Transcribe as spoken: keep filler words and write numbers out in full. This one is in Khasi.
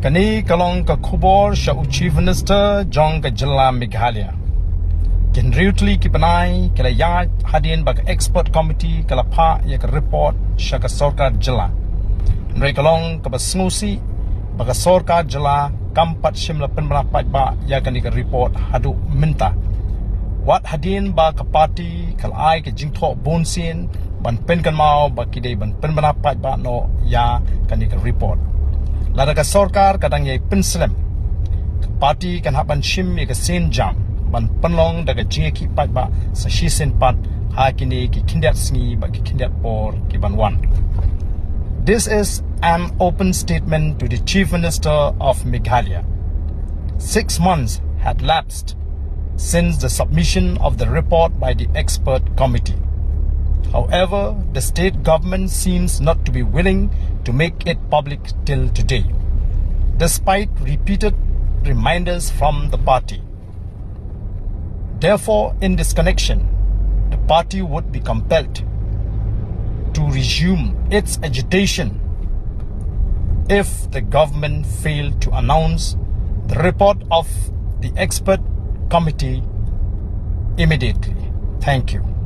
Kane ka long ka khubor sha u Chief Minister jong ka jylla Meghalaya. Ki hynriew tylli ki bnai ki la ïaid hadien ba ka expert committee ka la phah ïa ka report sha ka sorkar jylla. Hynrei ka long kaba sngewsih ba ka sorkar jylla kam pat shym la pynbna paidbah ïa kane ka report haduh mynta. Wat hadien ba ka party ka la ai ka jingthoh bunsien ban pynkynmaw ba ki dei ban pynbna paidbah noh ïa kane ka report. Lada ka sorkar ka dang ïai pynslem, ka party kan hap ban shim ïa ka sienjam ban pynlong da ka jingïakhih paidbah sa shisien pat ha kine ki khyndiat sngi bad ki khyndiat por ki ban wan. This is an open statement to the Chief Minister of Meghalaya. Six months had lapsed since the submission of the report by the expert committee. However, the state government seems not to be willing to make it public till today, despite repeated reminders from the party. Therefore, in this connection, the party would be compelled to resume its agitation if the government failed to announce the report of the expert committee immediately. Thank you.